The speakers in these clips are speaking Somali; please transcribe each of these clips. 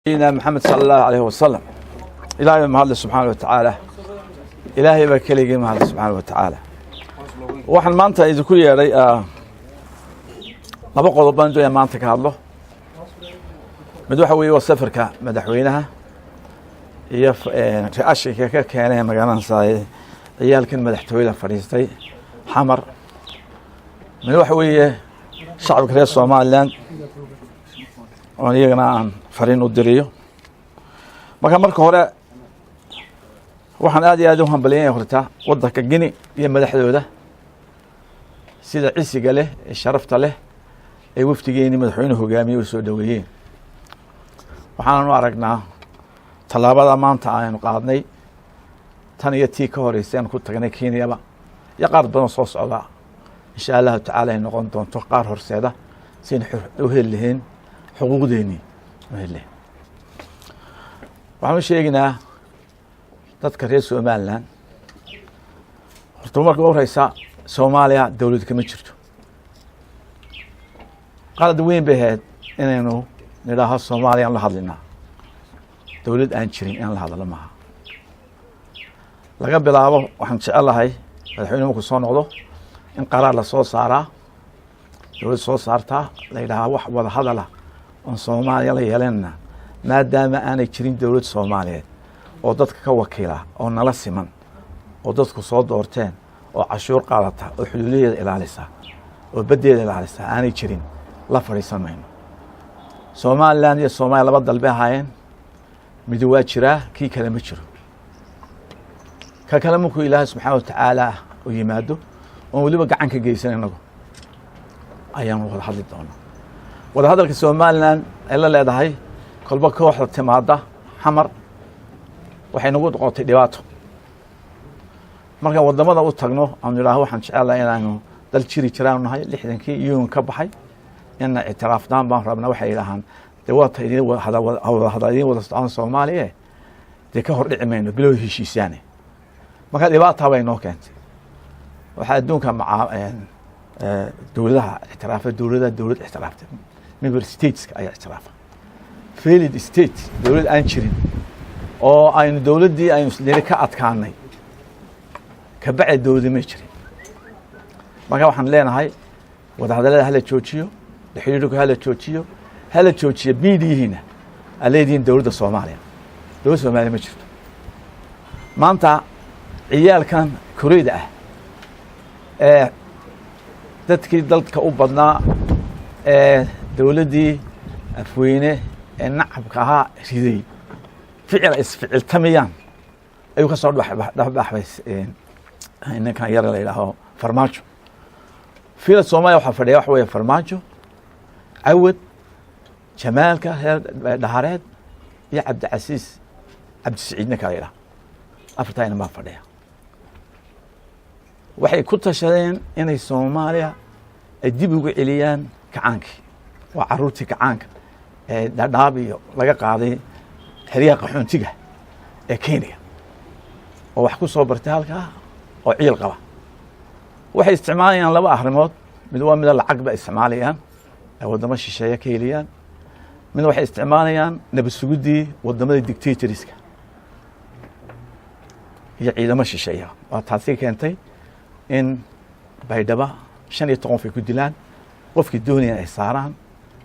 Nabiyina Maxamed sala Allahu alayh wasalam. Ilahay baa mahadle subxaana wa tacaala. Ilaahay baa keligii mahadle subxaana wa tacaala. Waxaan maanta idinku yeedhay laba qodob baan doonaya maanta ka hadlo. Mid waxa weeye waa safarka madaxweynaha iyo reactionka ka keenay magaalada ciyaalkan madaxtooyada fadhiistay Xamar. Mid waxa weeye shacabka reer Somaliland oon iyagana aan fariin u diriyo. Marka hore waxaan aad iyo aad u hambalyanaya horta waddanka Guinea iyo madaxdooda, sida cisiga leh ee sharafta leh ee wafdigeeni madaxweyne hogaamiye u soo dhoweeyeen. Waxaanan u aragnaa tallaabada maanta aynu qaadnay, tan iyo tii ka horeysay aanu ku tagnay Kenyaba iyo qaar badan soo socda, insha Allahu tacala ay noqon doonto qaar horseeda siaynu u heli lahayn xuquuqdeennii u heli lahayn. Waxaan u sheegaynaa dadka reer Somaliland horta marka u horeysa, Soomaaliya dowlad kama jirto. Qalad weyn bay ahayd inaynu nidhaaho Soomaaliyaan la hadlinaa. Dowlad aan jirin inaan la hadalo maaha. Laga bilaabo, waxaan jecelahay madaxweyne markuu soo noqdo in qaraar la soo saaraa, dowlad soo saartaa, la yidhahaa wax wada hadala oon Soomaaliya la yeelanana, maadaama aanay jirin dowlad Soomaaliyeed oo dadka ka wakiila oo nala siman oo dadku soo doorteen oo cashuur qaadata oo xuduudaheeda ilaalisa oo baddeeda ilaalisa aanay jirin, la fadhiisan mayno. Somaliland iyo Soomaaliya laba dal bay ahaayeen. Midi waa jiraa, kii kale ma jiro. Ka kale markuu Ilaahay subxaana wa tacaala u yimaado oon weliba gacan ka geysan inagu, ayaanu wada hadli doonaa. Wada hadalka Somaliland ay la leedahay kolba kooxda timaada Xamar waxay nagu noqotay dhibaato. Markaan waddamada u tagno aanu idhaaho waxaan jecelahay inaanu dal jiri jiraanu nahay, 60-kii UN ka baxay, inna ictiraafnaan baan rabnaa, waxay yidhaahaan dee waata idin wada hadal idin wada socon Soomaaliya, dee ka hor dhici mayno bilow heshiisaane. Marka dhibaata bay noo keentay. Waxaa adduunka macaa dowladaha ictiraafa, dowladaha dowlad ictiraaftay, member stateska ayaa ictiraafa. Failed state, dowlad aan jirin oo aynu dowladdii aynu niri ka adkaanay kabacdi dowladi may jirin. Marka waxaan leenahay wadahadallada hala joojiyo, xiriirka hala joojiyo, hala joojiyo miidiyihiina aa leedihiin dowladda Soomaaliya. Dowladda Soomaaliya ma jirto. Maanta ciyaalkan koreyda ah ee dadkii dalka u badnaa ee dowladdii Afweyne ee nacabka ahaa riday, ficil ay isficiltamayaan ayuu ka soo dhexbaxbay ninkan yar la yidhaaho Farmaajo. Fiila Soomaaliya waxaa fadhiya waxa weeye Farmaajo, Cawad, Jamaalka reer Dhahareed iyo Cabdicasiis Cabdisiciid ninka la yidhaha. Afartaa inan baa fadhiya. Waxay ku tashadeen inay Soomaaliya ay dib ugu celiyaan kacaankii. Waa caruurtii kacaanka ee Dhadhaab iyo laga qaaday xeryaha qaxoontiga ee Kenya oo wax ku soo bartay halkaa oo ciil qaba. Waxay isticmaalayaan laba arrimood. Mid waa mida lacag ba isticmaalayaan ay waddamo shisheeye ka heliyaan. Midna waxay isticmaalayaan nabad sugiddii waddamada dictatorska iyo ciidamo shisheeya. Waa taasi keentay in Baydhaba 15 qof ay ku dilaan, qofkii doonaya ay saaraan,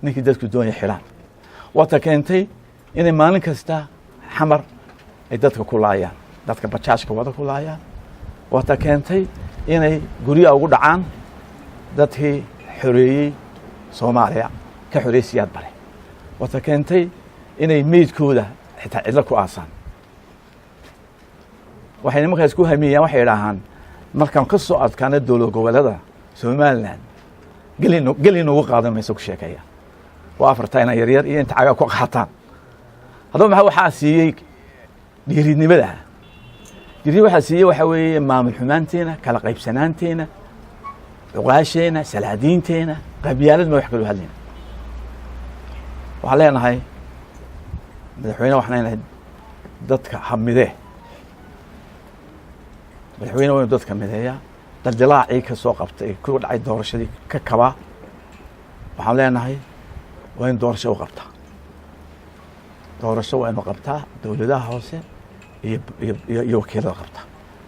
ninkii dadku doonaya xidhaan. Waata keentay inay maalin kasta Xamar ay dadka ku laayaan, dadka bajaajka wada ku laayaan. Waata keentay inay guryaha ugu dhacaan dadkii xoreeyey Soomaaliya, ka xoreeyey Siyaad Bare. Waata keentay inay meydkooda xitaa cidlo ku aasaan. Waxay nimankaas ku hamiyeyaan, waxay idhaahaan markaan ka soo adkaano dowlad goboleeda Somaliland, gelin gelin ugu qaadan mayso ku sheekeeya. Waa afartaa ina yaryar iyo inta cagaa ku qaataan. Haddaba maxaa waxaa siiyey dhiirinimada? Dhiirin waxaa siiyey waxaa weeye maamul xumaanteena, kala qaybsanaanteena, cuqaasheena, salaadiinteena, qabyaalad ma wax kaloo hadlayna. Waxaan leenahay madaxweyne, waxaan leenahay dadka ha midee. Madaxweyne waa inu dadka mideeyaa, daldilaacii ka soo qabtay ku dhacay doorashadii ka kabaa. Waxaan leenahay waa in doorasho u qabtaa. Doorasho waa inu qabtaa dowladaha hoose iyo wakiilada qabtaa.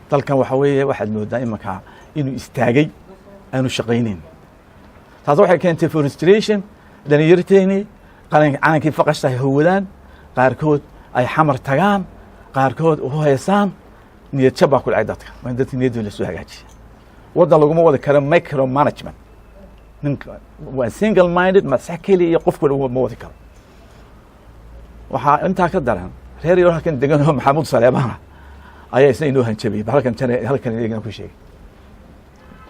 Dalkan waxa weeye waxaad moodaa imanka inuu istaagay, aanu shaqaynayn. Taas waxay keentay frustration. Dhalinyarteeni calankii faqashta ay howadaan, qaarkood ay Xamar tagaan, qaarkood u heesaan. Niyad jab baa ku dhacay dadka. Waa in dadka niyaddooda lasoo hagaajiya. Waddan laguma wadi karo micro management. Ninka waa single minded, masax keliya iyo qof kale ma wadi karo. Waxaa intaa ka daran, reer yaro halkan degan oo Maxamuud Saleebana ayaa isna inoo hanjabiyey. Bal halkan jane halkan iyagana ku sheegay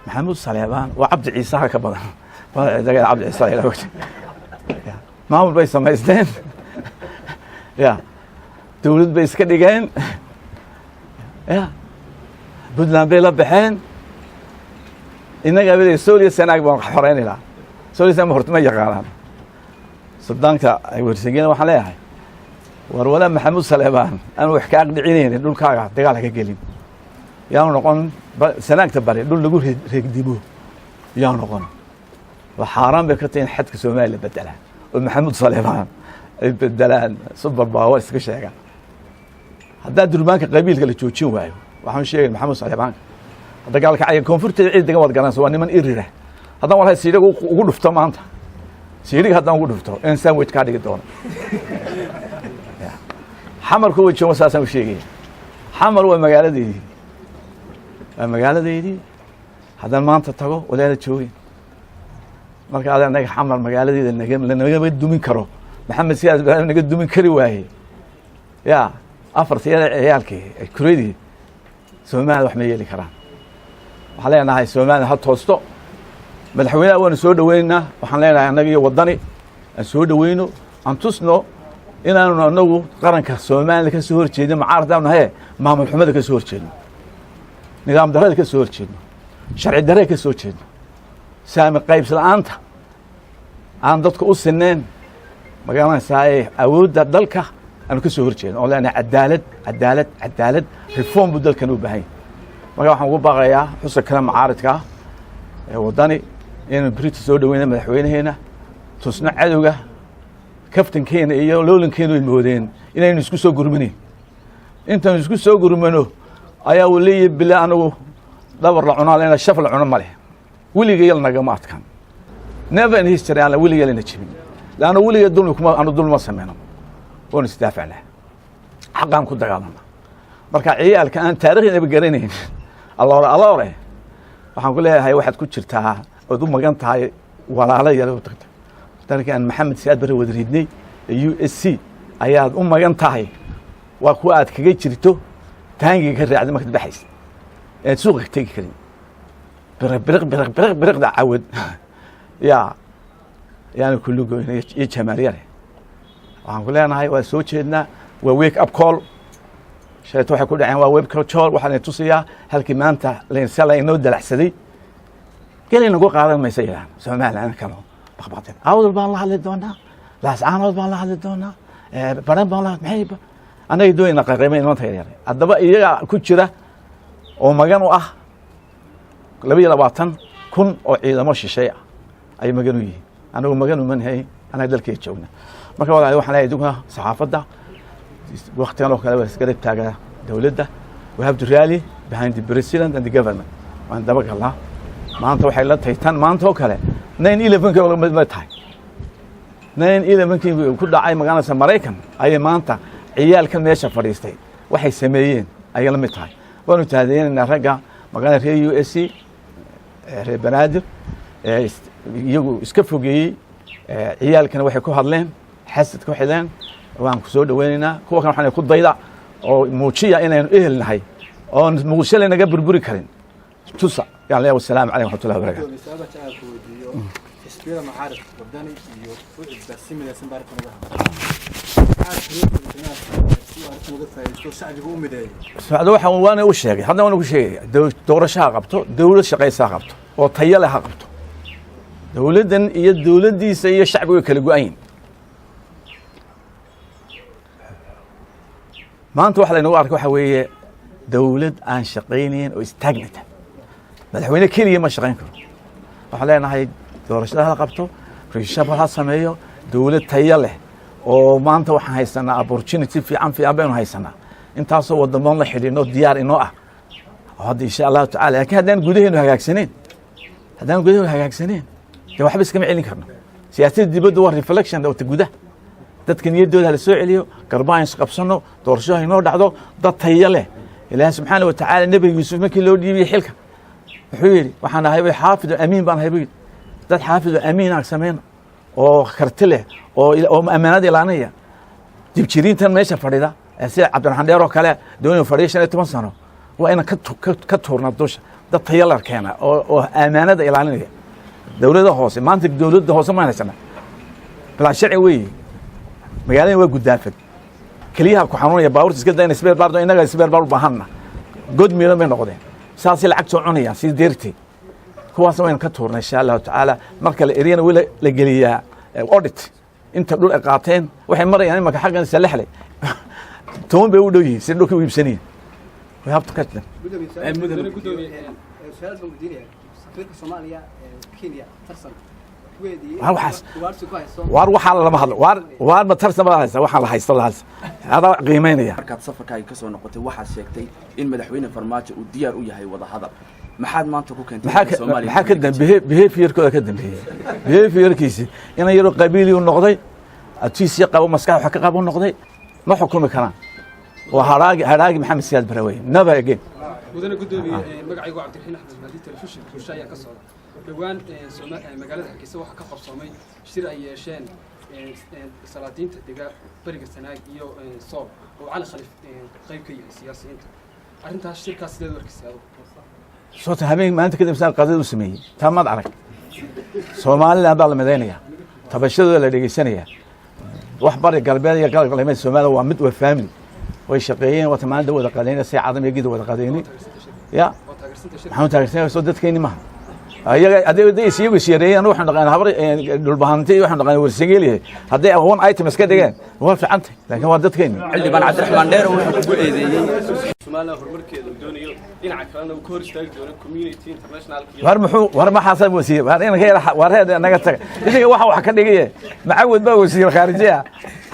Maxamuud Saleebaan waa Cabdi Ciisaha ka badan. Cabdi Ciise la yidhaha. Maamul bay samaysteen, ya dowlad bay iska dhigeen, ya Puntland bay la baxeen. Innaga baa Sooliya Sanaag baan xoreynayna. Sooliya Sanaag horta ma yaqaanaan. Suldaanka Wersegena waxaan leeyahay, war walaa Maxamuud Saleebaan aan wax ka aqdhicinaynin, dhulkaaga dagaal haka gelin. Yaanu noqon Sanaagta bari dhul lagu reegdimo yaanu noqon. Waa xaaraan bay ka tahay in xadka Soomaaliya la bedelaa oo Maxamuud Saleebaan ay bedelaan, super power iska sheegaan. Haddaa durbaanka qabiilka la joojin waayo, waxaan sheegay Maxamuud Saleebaanka dagaalka caya koonfurteeda cid degan waad garanaysa, waa niman irira. Haddaan walahi siidhiga ugu dhufto maanta, siidhiga haddaan ugu dhufto, in sandwich kaa dhigi doono. Xamarku way joogo, saasaan u sheegaya. Xamar waa magaaladeydii, waa magaaladeydii. Haddaan maanta tago walaala joogin. Marka ada naga Xamar magaaladeeda naga nagama dumin karo. Maxamed Siyaad Ibraahim naga dumin kari waaye. Ya afartiyada ciyaalkii kuradii Soomaliya wax ma yeeli karaan. Waxaan leenahay Soomaaliya ha toosto. Madaxweynaha waanu soo dhoweynaynaa. Waxaan leenahay annaga iyo waddani aan soo dhoweyno, aan tusno inaanu anagu qaranka Soomaaliya ka soo horjeedno. Mucaaradaanu nahaye, maamul xumada ka soo horjeedno, nidaam darrada ka soo horjeedno, sharci darrada ka soo horjeedno, saami qaybs la-aanta aan dadka u sineen magaranaysaa awoodda dalka aanu ka soo horjeedno, oon leenahay cadaalad, cadaalad, cadaalad. Reform buu dalkan u baahan yahy. Marka waxaan ugu baaqayaa xusa kale mucaaridka ah ee waddani inaynu brita soo dhoweyna madaxweynaheena, tusno cadowga. Kaftankeena iyo loolankeenu ay moodeen inaynu isku soo gurmaneyn. Intaanu isku soo gurmano ayaa uu leeyahy bila anagu dhabar la cunaa lena, shaf la cuno ma leh. Weligay nagama adkaan, never in history aan weligay lana jebin, laanna weligay dulmi kuma anu dulma sameyno. Waanu isdaafacnaa, xaqaan ku dagaalana. Marka ciyaalka aan taariikhdaba garanayn, alloore alloore, waxaan ku leeyahay waxaad ku jirtaa ood u magan tahay walaalo yar u tagta dalkii aan Maxamed Siyaad Barre wada ridnay ee USC ayaad u magan tahay. Waa kuwa aad kaga jirto taangiga ka raacday markaad baxaysa ead suuqa tegi karin. Biriq biriq biriq biriq biriqda cawad ya yaana kulligoyn iyo jamaalyare. Waxaan ku leenahay waa soo jeednaa, waa wake up call. Shalayto waxay ku dhaceen waa wake up call. Waxaa lain tusayaa halkii maanta se lainoo dalacsaday. Geli nagu qaadan maysa yidhahan Soomaaliya kalo baqbaqteen. Awdal baan la hadli doonaa, Laascaanood baan la hadli doonaa, Baran baan la maxay annaga doonayna qaqayma inanta yaryar. Haddaba iyaga ku jira oo magan u ah 22,000 oo ciidamo shishay ah ay magan u yihiin. Anagu magan uma nahay, annaga dalkaya joogna. Marka walaal, waxaan leeyahay idinkuna saxaafadda waktigan oo kale waa isgarab taagaa dowladda. We have to rally behind the president and the government. Waan daba galnaa. Maanta waxay la tahay tan maanta oo kale 9/11-ki ma tahay. 9/11-kii ku dhacay magaalada Maraykan ayay maanta ciyaalkan meesha fadhiistay waxay sameeyeen ayay la mid tahay. Waanu taadeynaynaa ragga magaalada reer USC, reer Banaadir, iyagu iska fogeeyey ciyaalkana waxay ku hadleen, xasad ku xideen. Waan ku soo dhaweynaynaa. Kuwa kan waxaan ku dayda oo muujiya inaynu ehel nahay oon Muqdisho laynaga burburi karin. Tusa yaan leeyahay. Wasalaamu calaykum waraxmatullahi wabarakatu. Su-aal jacayl ku weydiiyo: xisbiyada mucaaridka Wadani iyo UCID baa si midaysan baa arrintan uga hadlay. Maxaa si uu arrintan uga faa'iidaysto, shacbiga u mideeyo? Socdo waxa waana u sheegay, haddana waana ku sheegaya: doorasho ha qabto, dowlad shaqaysa ha qabto oo tayo leh ha qabto. Dowladdan iyo dowladdiisa iyo shacbiga way kala go-an yihin. Maanta waxa laynagu arkay waxa weeye dowlad aan shaqaynayn oo stagnant ah. Madaxweyne keliya ma shaqayn karo. Waxaan leenahay doorashada ha qabto, reshuffle ha sameeyo, dowlad tayo leh. Oo maanta waxaan haysanaa opportunity fiican fiican baynu haysanaa, intaasoo wadamoon la xidhiidhno diyaar inoo ah oo hadda, insha Allahu tacala. Laakiin haddaan gudaheenu hagaagsaneyn, dee waxba iskama celin karno. Siyaasadda dibadda waa reflection wata gudaha. Dadka niyaddooda hala soo celiyo, garbaha isqabsano, doorasho haynoo dhacdo, dad tayo leh. Ilaahi subxaana wa tacaala Nebiga Yuusuf markii loo dhiibiyey xilka wuxuu yidhi, "Waxaan ahay xaafidu amiin baan ahay," buu yidhi. Dad xaafidu amiin aan samayno oo karti leh oo ammaanada ilaalinaya. Dibjiriintan meesha fadhida ee sida Cabdiraxmaan Dheer oo kale doonay fadhiya 15 sano, waa inaan ka tuurna dusha, dad tayo la keena oo ammaanada ilaalinaya. Dowladda hoose maanta, dowladda hoose maan haysana, bilaa sharci weeye. Magaalada waa gudaafad, keliyaha ku xanuunaya, baabuurta iska dayna, spare part, innaga spare part u baahanna, god miidan bay noqdeen. Saasay lacag soo cunayaan sidii deertay. Kuwaasna waynu ka tuurnay, insha Allahu tacaala. Marka la eriyana weli la geliyaa audit inta dhul ay qaateen. Waxay marayaan imanka xaggan Salexle, 10 bay u dhow yihiin si dhulka u iibsanayin. We have to catch them. Gudoomiye, su-aal baan weydiinaya. Safiirka Soomaaliya ee Kenya Tarsan kuweedii Waar waxaas- ugaarsi ku hayso. Waar waxaa lama hadlo. Waar ma Tarsan baa haysa? Waxaan la haysto la haysta adaa qiimeynaya. Markaad safarkaaga ka soo noqotay, waxaad sheegtay in Madaxweyne Farmaajo uu diyaar u yahay wadahadal. Maxaad maanta ku keentay maxaa ka Soomaaliya? Maxaa ka dambeeyey? Behaviorkooda ka dambeeyey, behaviorkiisi inan yaroo qabiiliyu noqday, atiisii qabo, maskax wax ka qabo noqday. Ma xukumi karaan. Waa hadhaagi hadhaagi Maxamed Siyaad Bare weye. Never again. Mudane gudoomiye, magacaygu waa Cabdiraxiin Axmed Mahdi, telefishinka Bulsho ayaa ka socda. Dhowaan magaalada Hargeysa waxaa ka qabsoomay shir ay yeesheen salaadiinta dega bariga Sanaag iyo Soob oo Cali Khaliif qayb ka yahay siyaasiyiinta. Arrintaas, shirkaas sideed u arkisay adigu? Soota habeen maalinta kadib saan qadada u sameeyey, taa maad arag. Somaliland baa la midaynaya, tabashadooda la dhegeysanaya. Wax bari galbeed iyo galbeed Soomaliya waa mid, waa family. Way shaqeeyeen, waata maalinta wada qadayna, say cadam iyo gida wada qadaynay ya. Oo taageersanta shirka? Maxaan taageersanaya? Soo dadkeenni maha iyaga. Hadday iyagu is yareeyeen, waxaan dhaqaan habar Dhulbahanti, waxaan dhaqaan Warsangeliyahay. Hadday one item iska dhigeen waa fiicantay, laakiin waa dadkeenni. Xildhibaan Cabdiraxmaan Dheer wuxuu kugu eedeeyey Somaliland horumarkeeda uu doonayo, dhinaca kalena uu ka hor istaagi doono community international iyo War muxuu? War maxaasa wasiir? War inanka yar, war reed naga taga. Idinka waxa wax ka dhigaye macawad baa wasiir khaarijiya,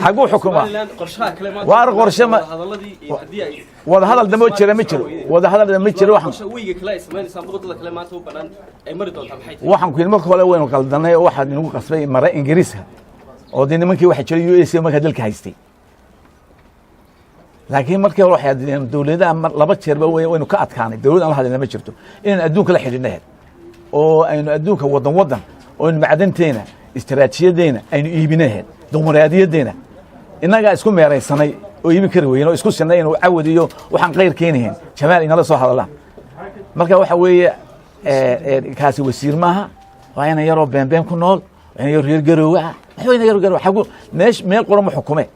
xaguu xukumaa? Somaliland qorshaha kale maanta Waar qorshe hadaladii iyo haddii ay wada hadal dambe oo jira ma jiro, wada hadal dambe ma jiro. Waxaan qorshe weyga kale ay samaynaysaa, wadada kale maanta u banaan ay mari doontaa maxay tahay? Waxaan ku yidhi, marka hore waynu qaldanay oo waxaa inagu qasbay mare Ingiriiska oo dee nimankii waxa jiray UAC markaa dalka haystay. Laakiin markii hore waxay adeen dowladaha laba jeerba waynu ka adkaanay. Dowlad aan la hadlayna ma jirto. Inaynu adduunka la xidhiidhnahed oo aynu adduunka wadan wadan oo aynu macdanteena, istaraatiijiyadeena aynu iibinaheed, dimuqraadiyadeena innagaa isku meeraysanay oo iibin kari weyne oo isku sinay inuu cawad iyo waxaan qayr keenahayn jamaal inala soo hadallaan. Marka waxa weeye, kaasi wasiir maaha, waa ina yaroo beenbeen ku nool, waa ina yaro reer Garoowe ah. Waxba ina yaro Garoowe xagu meesh meel qoran ma xukume.